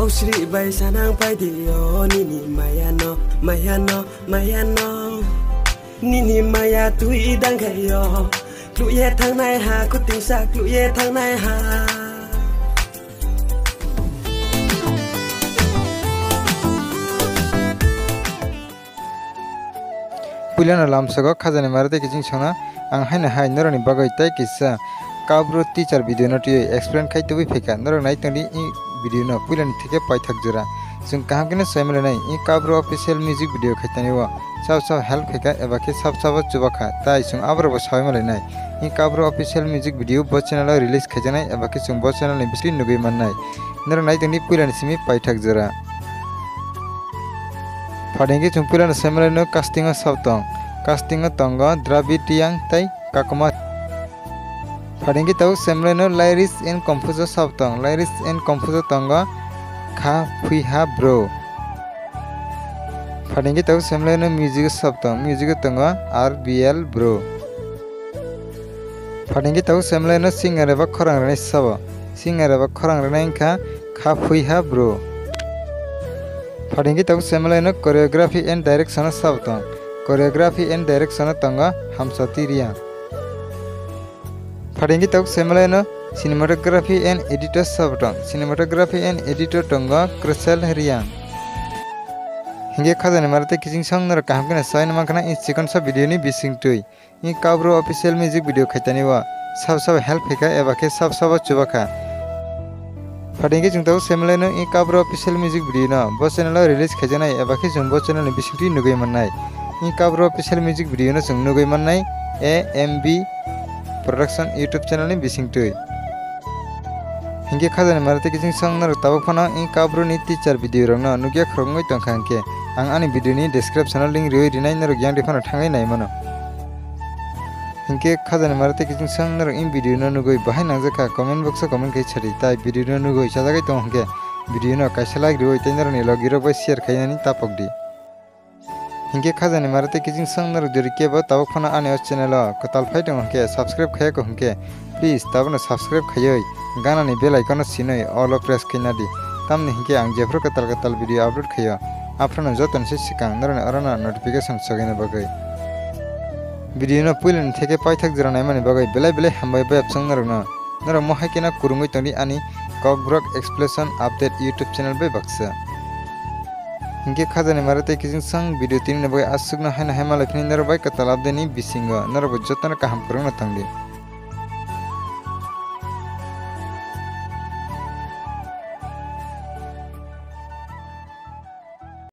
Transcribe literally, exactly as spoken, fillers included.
Sri bai sanang pai di yo, nini maya no, maya no, maya no. Nini maya twi dang khai yo. Kluye thangnai ha, kuting sa kluye thangnai ha. Puilano lamsogo khajani mare tei kiching songna ang haino hai norokni bagwi tei kisa Kaubru teacher video no twiwi explain khai tubui phaikha. Norok nai tongdi i video no puilani theke paithak jora. Chwng kaham kheno saimalainai i Kaubru official music video khaitani o sab sab help khaikha eba khe sab sabo chubakha, tai chwng aborokbo saimalainai. I Kaubru official music video bo channel o release khaijaknai eba khe chwng bo channel ni bising nugui mannai. Norok nai tongdi puilani simi paithak jora. Phaidi hwnkhe chwng puilano saimalaino casting o sab tong. Casting o tongo Dravid Reang tei Kakuma. Phaidi hwnkhe tabuk saimalaino lyrics and compose o sab tong. Lyrics and compose o tongo Kha Phui Ha Bro. Phaidi hwnkhe tabuk saimalaino music o sab tong. Music o tongo R B L Bro. Phaidi hwnkhe tabuk saimalaino singer eba khorang rwnai sabo. Singer eba khorang rwnai wngkha Kha Phui Ha Bro. Phaidi hwnkhe tabuk saimalaino choreography and direction o sabo tong. Choreography and direction o tongo Hamsati Reang. Phaidi hwnkhe tabuk saimalaino cinematography and editor sabo tong. Cinematography and editor tongo Krusel Reang. Hwnkhe khajani mare tei kiching song norok kaham kheno saino mankha na i chikon sa video ni bisingtwi. I Kaubru official music video khaitani o sab sabo help khaikha eba khe sab sabo chubakha. Phaidi hwnkhe chwng tabuk saimalaino i Kaubru official music video no bo channel o release khaijaknai eba khe chwng bo channel ni bisingtwi nugui mannai. I Kaubru official music video no chwng nugui mannai A M B Production YouTube channel ni bisingtwi. Hwnkhe khajani mare tei kiching song norok tabuk phano i Kaubru ni teacher video rokno nukya khoroknwi tongkha hwnkhe ang ani video ni description o link riwi rinai, norok yang di phano thangwi naimano. Hwnkhe khajani mare tei kiching song norok i video no nugui bahai nangjakha comment box o comment khai sadi, tai video no nugui chajagwi tongo hwnkhe video no kaisa like riwi tei norokni logi rok bai share khainani tapok di. Hwnkhe khajani mare tei kiching song norok jori kebo tabuk phano ani o channel o kwtal phai tongo hwnkhe subscribe khaiya kho hwnkhe please tabukno subscribe khaiwi ganani bell icon no sinwi all o press khaina di, tamni hwnkhe ang jephru kwtal kwtal video upload khaio aphano jotoni se swkang norokni orono notification sogwina bagwi. Video no puilani theke paithak jora naimani bagwi belai belai hambai bayapsong norokno. Norok mohai kheno kwrwngwi tongdi ani Kokborok Explosion Update YouTube channel bai baksa. Hwnkhe khajani mare tei kiching song video tini ni bagwi aswkno haino hai malai phini norok bai kwtal update ni bisingo norok bo jotono kaham kwrwngno tongdi.